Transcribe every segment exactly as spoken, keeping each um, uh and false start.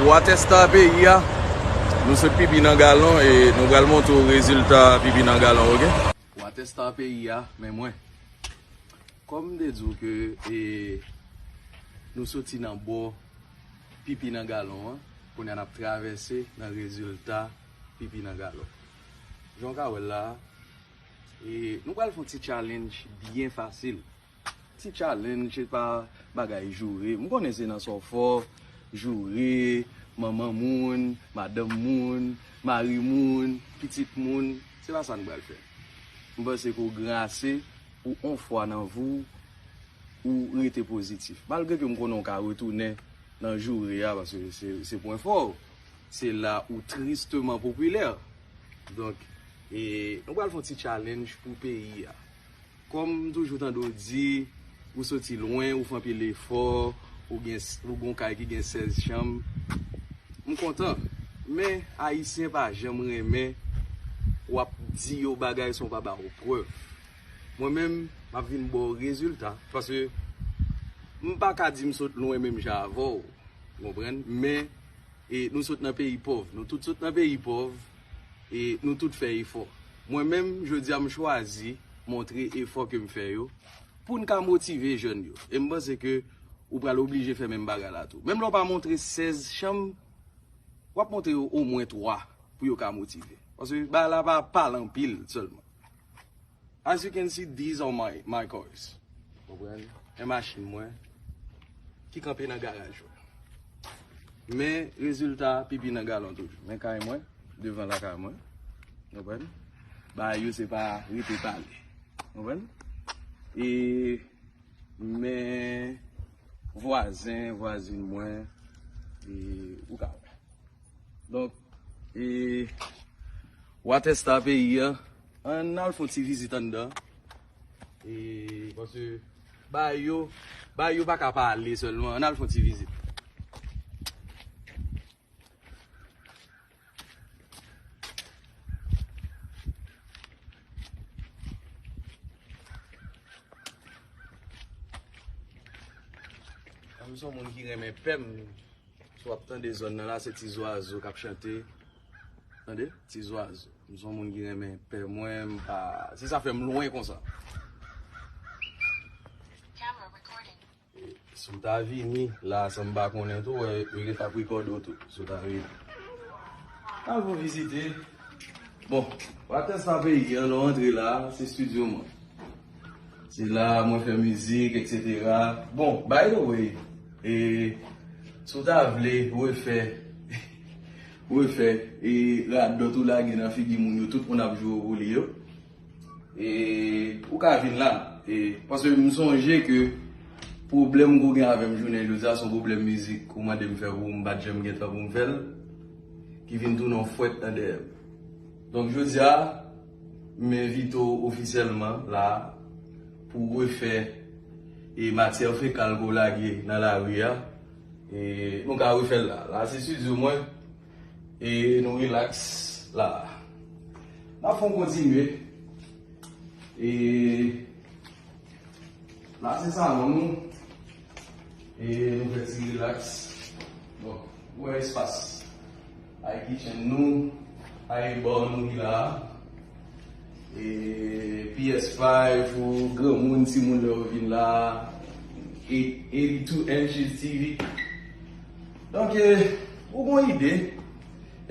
Water Star peyi a, nou sot pipi nan galon e nou pral montre w rezilta pipi nan galon, oke? Water Star peyi a, men mwen. Kòm m te di w ke, e, nou soti nan bò pipi nan galon an, kounye a n ap travèse nan rezilta pipi nan galon. Jan w ka wè l la a, e, nou pral fè yon ti challenge byen fasil. Ti challenge, se pa bagay joure. M konnen se nan sa w fò, joure, manman moun, madanm moun, mari moun, pitit moun, se pa sa n pral fè. M panse ke w gran ase pou yon fwa nan vi w, ou rete pozitif. Malgre ke m konnen w ka retounen nan joure a, paske se, se pwen fò w. Se la ou tristeman popilè. Donk, e, nou pral fè yon ti challenge pou peyi a. Kòm m toujou tande w di, ou soti lwen, ou fè anpil efò, ou gen, ou gen yon kay ki gen sèz chanm. M kontan. Men, Ayisyen pa janm renmen w ap di yo bagay san w pa ba yo prèv. Mwen menm, m ap vin ba w rezilta, paske m pa ka di m sot lwen menm jan avè w, ou konprann? Men, e, nou sot nan peyi pòv. Nou tout sot nan peyi pòv. E nou tout fè efò. Mwen menm, jodi a, m chwazi montre efò ke m fè yo pou n ka motive jèn yo. E m panse ke ou pral oblije fè menm bagay la tou. Menm lè w pa montre sèz chanm, w ap montre yo omwen twa pou yo ka motive. Paske bagay la pa pale anpil sèlman. As you can see, these are my, my cars. Konprann? E machin mwen ki kanpe nan garaj yo. Men rezilta pipi nan galon toujou. Men kay mwen, devan lakay mwen. Konprann? Bagay yo se pa rete pale. Konprann? E men vwazen, vwazin mwen, e ou ka wè. Donk, e, Water Star peyi a, ann al fè yon ti vizit anndan. E, paske, bagay yo, bagay yo pa ka pale sèlman, ann al fè yon ti vizit. Mwen se yon moun ki renmen pèm. Si w ap tande zòn nan la, se ti zwazo k ap chante. Tande? Ti zwazo. M se yon moun ki renmen pè mwen, m pa, se sa fè m lwen konsa. E, si w ta vini la, san m pa konnen tou, wè, yo gentan ap rekòde w tou, si w ta vini. Al pou vizite. Bon, Water Star peyi a, lè w antre la, se estidyo mwen. Se la mwen fè mizik, etsetera. Bon, by the way, e, si w ta vle refè, refè, e, radòt ou lage nan figi moun yo, tout moun ap joure pou li yo, e, ou ka vin la. E, paske m sonje ke pwoblèm ke w gen avè m jounen jodi a, se yon pwoblèm mizik ou mande m fè pou ou, m pa t janm gen tan pou m fè l, ki vin tounen yon fwèt nan dèyè m. Donk, jodi a, m envite w ofisyèlman la pou refè e matyè fekal ke w lage nan lari a. E nou ka refè l la. La, se estidyo mwen. E nou rilaks la. N ap fè yon kontinye. E la, se salon nou. E nou fè ti rilaks. Bon, ou wè espas. Ay kitchen nou, ay bar nou ki la. E P S five pou granmoun, timoun lè yo vin la. E eighty-two inches T V. Donk, e, ou gon ide.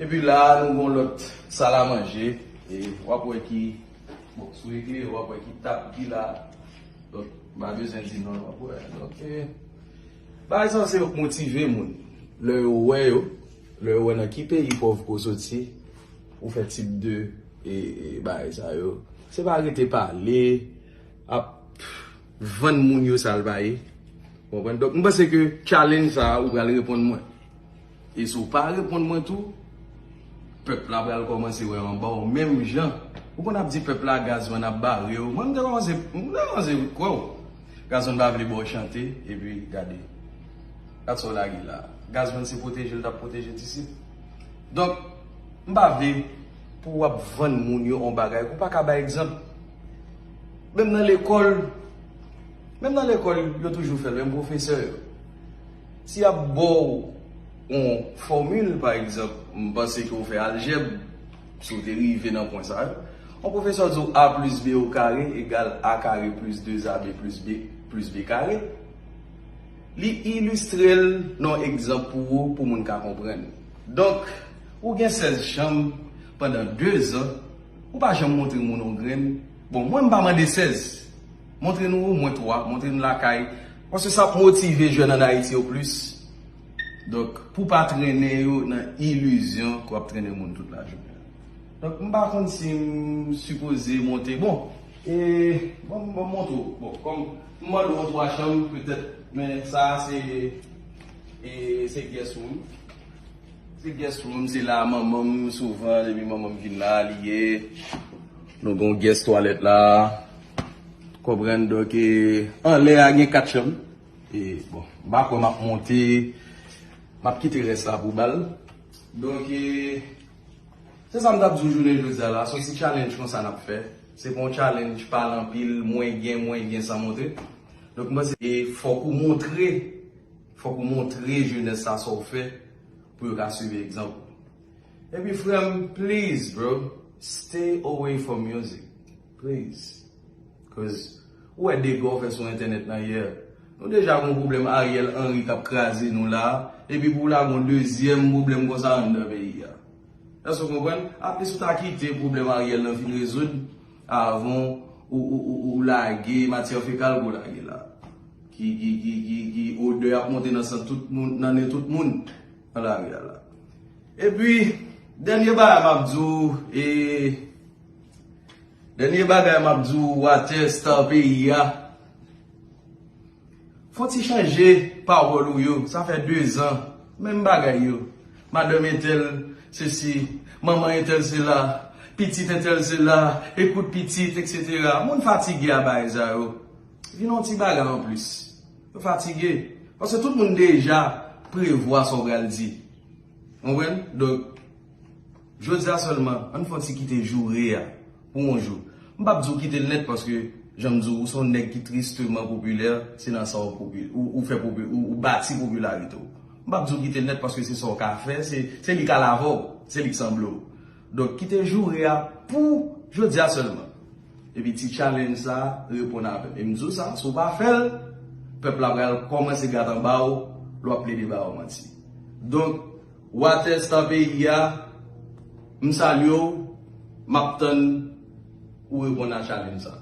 Epi la, nou gon lòt sal a manje. E w ap wè ki, bon, si w eklere, w ap wè ki tab ki la. Donk, m pa bezwen di non, w ap wè. Donk, e, bagay sa se yo k motive moun. Lè yo wè yo, lè yo wè nan ki peyi pòv ke w soti, ou fè tip de, e, e, bagay sa yo. Se pa rete pale, ap vann moun yo sa l pa ye. Konprann? Donk, m panse ke challenge sa a, ou pral reponn mwen. E si w pa reponn mwen tou, pèp la pral kòmanse wè anba w menm jan. Ou konn ap di pèp la, Gazman ap bare w. Mwen, m te kòmanse, m te kòmanse kwè w. Gazman pa vle ba w chante, epi gade. Gad sa w lage la. Gazman se pwoteje l t ap pwoteje Disip. Donk, m pa vle pou w ap vann moun yo yon bagay, ke w pa ka bay egzanp. Menm nan lekòl, menm nan lekòl, yo toujou fè l, menm pwofesè yo. Si y ap ba w Yon fòmil, pa egzanp, m panse ke w fè aljèb, si w te rive nan pwen sa yo. Yon pwofesè di w a plis b o kare egal a kare plis de a b plis b plis b kare. Li ilistre l nan yon egzanp pou ou, pou moun ka konprann. Donk, ou gen sèz chanm pandan dezan, ou pa janm montre moun yon grenn. Bon, mwen, m pa mande sèz. Montre nou omwen twa, montre nou lakay. Paske sa ap motive jèn ann Ayiti yo plis. Donk, pou pa trennen yo nan ilizyon ke w ap trennen moun tout lajounen. Donk, m pa konn si m sipoze monte. Bon, e, bon, m montre w. Bon, kòm m mande w twa chanm, petèt, men sa a se, e, se guest room. Se guest room, se la manman m souvan, depi manman m vin la, li ye. Nou gen yon guest twalèt la. Konprann, donk, e, anlè a gen kat chanm. E, bon, m pa kwè m ap monte, m ap kite rès la pou bal. Donk, e, se sa m t ap di w jounen jodi a la, se yon ti challenge konsa n ap fè. Se pa yon challenge pale anpil, mwen gen, mwen gen san montre. Donk, m panse, e, fòk ou montre, fòk ou montre jenès sa sa w fè pou yo ka swiv egzanp ou. Epi, frè m, please, bro, stay away from music. Please. Cause ou wè dega w fè sou entènèt nan yè. Nou deja gon pwoblèm Ariel Henry k ap kraze nou la. Epi pou w lage yon dezyèm pwoblèm konsa anndan peyi a. Èske w konprann? At least ou ta kite pwoblèm Ariel lan fin rezoud avan ou, ou, ou, ou lage matyè fekal ke w lage la. Ki, ki, ki, ki, ki odè ap monte nan san tout moun, nan nen tout moun nan lari a la. Epi, dènye bagay m ap di w, e, dènye bagay m ap di w, watè star peyi a. Fò ti chanje pawòl ou yo, sa fè dezan, menm bagay yo. Madanm entèl, sesi, manman entèl, sela, pitit entèl, sela, ekout pitit, etsetera. Moun fatige a bagay sa yo. Vin yon ti bagay anplis. Yo fatige. Paske tout moun deja prevwa sa w pral di. Konprann? Donk, jodi a sèlman, ann fè yon ti kite joure a pou yon jou. M p ap di w kite l nèt paske, jan m di w, ou se yon nèg ki tristeman popilè, se nan sa w popi-, ou, ou fè popi-, ou, ou bati popilarite w. M p ap di w kite l nèt paske se sa w ka fè, se, se li k al avè w, se li k sanble w. Donk, kite joure a pou jodi a sèlman. Epi ti challenge sa, reponn avè m. E m di w sa, si w pa fè l, pèp la pral kòmanse gad anba w, lè w ap plede ba yo manti. Donk, watè star peyi a, m salye w, m ap tann ou reponn a challenge sa.